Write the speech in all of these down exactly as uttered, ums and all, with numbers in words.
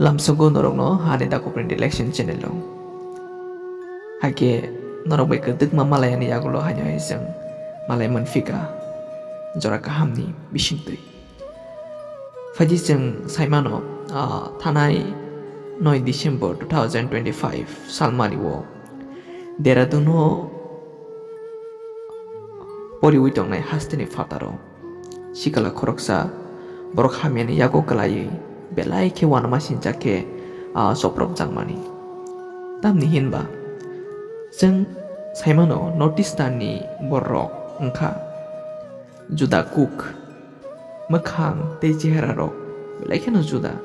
Lamsogo norokno hani dakopni relaxation channel o. Haikhe norok bai kwdwkma malai ani yagulo haino hai chwng malai manphika jora kahamni bisingtwi. Phaidi chwng saimano, ah, thanai noi December two thousand twenty-five salmani o Dehradun o poriwi tongnai hasteni phataro sikla khoroksa borok hamyani yago kwlaiwi belai khe uanama sinjak khe, ah, chopropjakmani. Tamni hinba chwng saimano North Eastern ni bororok wngkha juda kuk, mwkhang tei chehera rok belai kheno juda.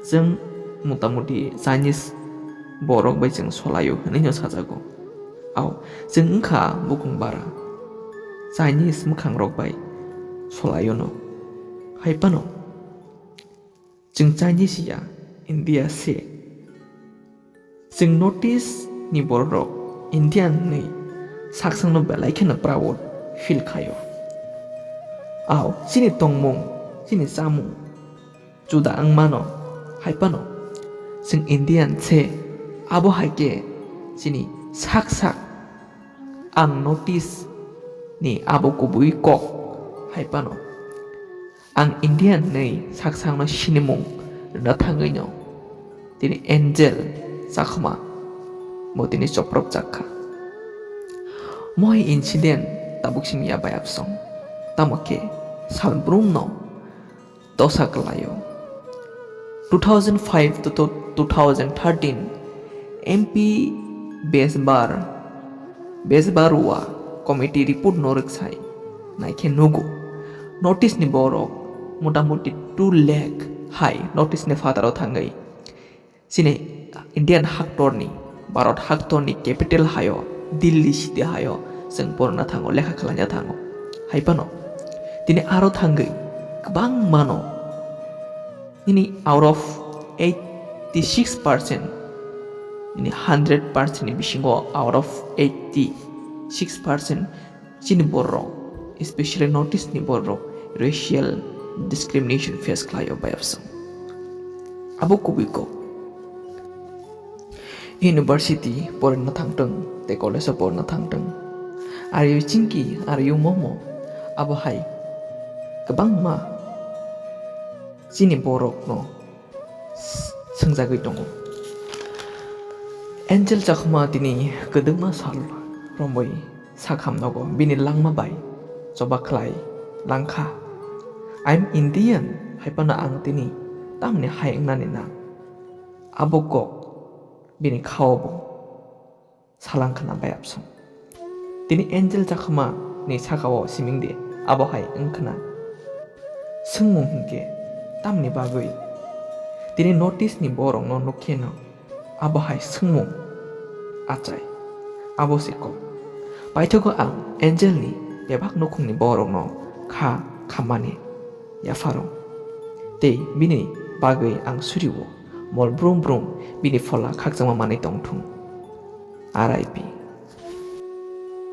Chwng motamuti Chinese borok bai chwng solaio hwnwi no sajago. Ao, chwng wngkha bukung bara Chinese mwkhang rok bai solaio no. Hai phano chwng Chinese ya, India se. Chwng North East ni bororok Indian hwnwi saksangno belai kheno proud feel khaio. Ao, chini tongmung, chini chamung juda wngmano, hai phano chwng Indian se, abo hai khe chini sak sak ang North East ni abo kubui kok, hai phano ang Indian hwnwi saksangno sinimung rwna thangwino tini Angel Chakma bo tini chopropjak kha. Mohai incident tabuk simi ya bai absong, tamo khe salbrumno dosa kwlaio. Two thousand five to two thousand thirteen M P Besbar, Besbarua committee report no rwksai naikhe nugo, North East ni borok motamuti two lakh hai North East ni phataro thangwi chini Indian haktorni, Bharat haktorni capital hayo, Delhi city hayo chwng porna thango, lekha khlaina thango. Hai phano tini aro thangwi kwbangmano, nini out of eighty six percent, nini hundred percent ni bisingo out of eighty six percent chini borok, especially North East ni borok, racial discrimination face khlaio bai absong. Abo kubui kok. University porna thangtwng tei college o porna thangtwng, ari chingki, ari momo, abo hai kwbangma chini borokno s-, swngjagwi tongo. Angel Chakma tini kwdwkma sal romwi sakham nogo bini langma bai choba khlai langkha. "I'm Indian," hai phano ang tini tamni hai wngnani na? Abo kok bini khao bo salang khna bai absong. Tini Angel Chakma ni sakao siming de, abo hai wng khna. Swngmung hinkhe tamni bagwi? Tini North East ni borokno nukkheno abo hai swngmung achai. Abo se kok. Paithago ang Angel ni bebak nukhungni borokno kha khammani yapharo. Tei bini bagwi ang surio mol brum brum bini phola khakchangma manwi tongthung. R I P.